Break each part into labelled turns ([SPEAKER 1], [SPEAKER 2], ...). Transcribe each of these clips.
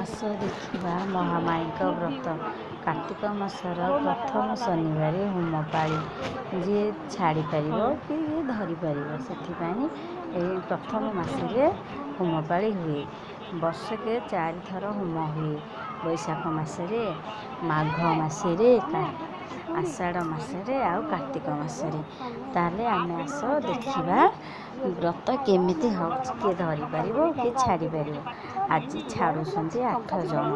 [SPEAKER 1] ଆସ ଦେଖିବା ମହାମାୟୀଙ୍କ ବ୍ରତ। କାର୍ତ୍ତିକ ମାସର ପ୍ରଥମ ଶନିବାର ହୋମପାଳି, ଯିଏ ଛାଡ଼ିପାରିବ କି ଯିଏ ଧରିପାରିବ, ସେଥିପାଇଁ ଏହି ପ୍ରଥମ ମାସରେ ହୋମପାଳି ହୁଏ। ବର୍ଷକେ 4 ଥର ହୋମ ହୁଏ, ବୈଶାଖ ମାସରେ, ମାଘ ମାସରେ, ଆଷାଢ଼ ମାସରେ ଆଉ କାର୍ତ୍ତିକ ମାସରେ। ତାହେଲେ ଆମେ ଆସ ଦେଖିବା ବ୍ରତ କେମିତି ହେଉଛି, କିଏ ଧରିପାରିବ, କିଏ ଛାଡ଼ିପାରିବ। ଆଜି ଛାଡ଼ୁଛନ୍ତି 8 ଜଣ,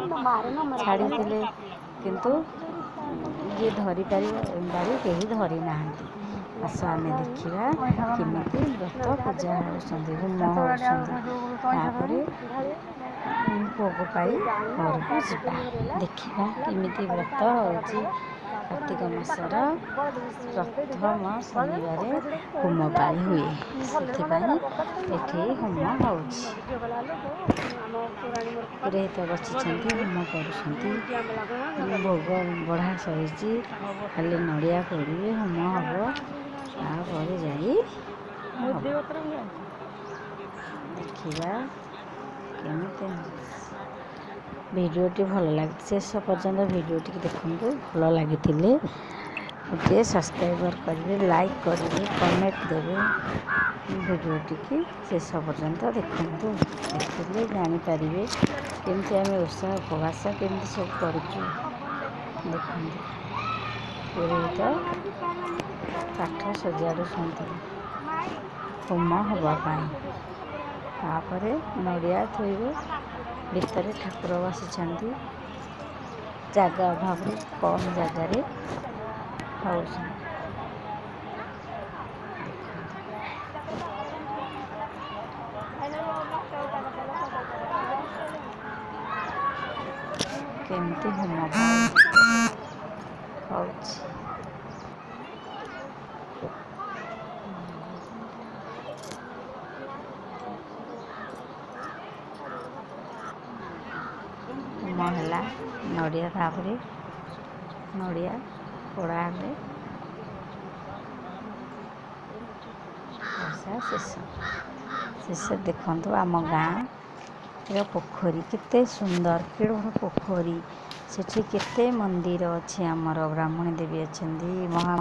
[SPEAKER 1] ଛାଡ଼ିଥିଲେ, କିନ୍ତୁ ଯିଏ ଧରିପାରିବ ଏବାରି କେହି ଧରି ନାହାନ୍ତି। ଆସ ଆମେ ଦେଖିବା କେମିତି ବ୍ରତ ପୂଜା ହେଉଛନ୍ତି, ହୋମ ହେଉଛନ୍ତି। ତାପରେ ଭୋଗ ପାଇ ଘରକୁ ଯିବା। ଦେଖିବା କେମିତି ବ୍ରତ ହେଉଛି। କାର୍ତ୍ତିକ ମାସର ପ୍ରଥମ ଶନିବାର ହୋମ ପାଳି ହୁଏ, ସେଥିପାଇଁ ଏଠି ହୋମ ହେଉଛି। ପୁରୋହିତ ବସିଛନ୍ତି, ହୋମ କରୁଛନ୍ତି। ଭୋଗ ବଢ଼ା ସରିଛି, ଖାଲି ନଡ଼ିଆ କୋରିବେ, ହୋମ ହେବ, ତାପରେ ଯାଇ ଦେଖିବା କେମିତି। ଭିଡ଼ିଓଟି ଭଲ ଲାଗି ଶେଷ ପର୍ଯ୍ୟନ୍ତ ଭିଡ଼ିଓଟିକି ଦେଖନ୍ତୁ। ଭଲ ଲାଗିଥିଲେ ଗୋଟିଏ ସବସ୍କ୍ରାଇବର୍ କରିବେ, ଲାଇକ୍ କରିବେ, କମେଣ୍ଟ ଦେବେ। ଭିଡ଼ିଓଟିକି ଶେଷ ପର୍ଯ୍ୟନ୍ତ ଦେଖନ୍ତୁ, ଦେଖିଲେ ଜାଣିପାରିବେ କେମିତି ଆମେ ଓଷା ଉପବାସ କେମିତି ସବୁ କରୁଛୁ। ଦେଖନ୍ତୁ, ପୁରୋହିତ କାଠ ସଜାଡ଼ୁଛନ୍ତି ହୋମ ହେବା ପାଇଁ। ତାପରେ ନଡ଼ିଆ ଥୋଇବେ। ଭିତରେ ଠାକୁର ବସିଛନ୍ତି, ଜାଗା ଅଭାବରୁ କମ୍ ଜାଗାରେ ହେଉଛନ୍ତି। ଦେଖନ୍ତୁ କେମିତି ହୋମ ହେଉଛି। ହୋମ ହେଲା, ନଡ଼ିଆ, ତାପରେ ନଡ଼ିଆ ପୋଡ଼ା ହେଲେ ଓଷା ଶେଷ। ଶେଷ ଦେଖନ୍ତୁ ଆମ ଗାଁର ପୋଖରୀ କେତେ ସୁନ୍ଦର, କେଡ଼େ ବଡ଼ ପୋଖରୀ। ସେଠି କେତେ ମନ୍ଦିର ଅଛି ଆମର, ବ୍ରାହ୍ମଣୀ ଦେବୀ ଅଛନ୍ତି, ମହା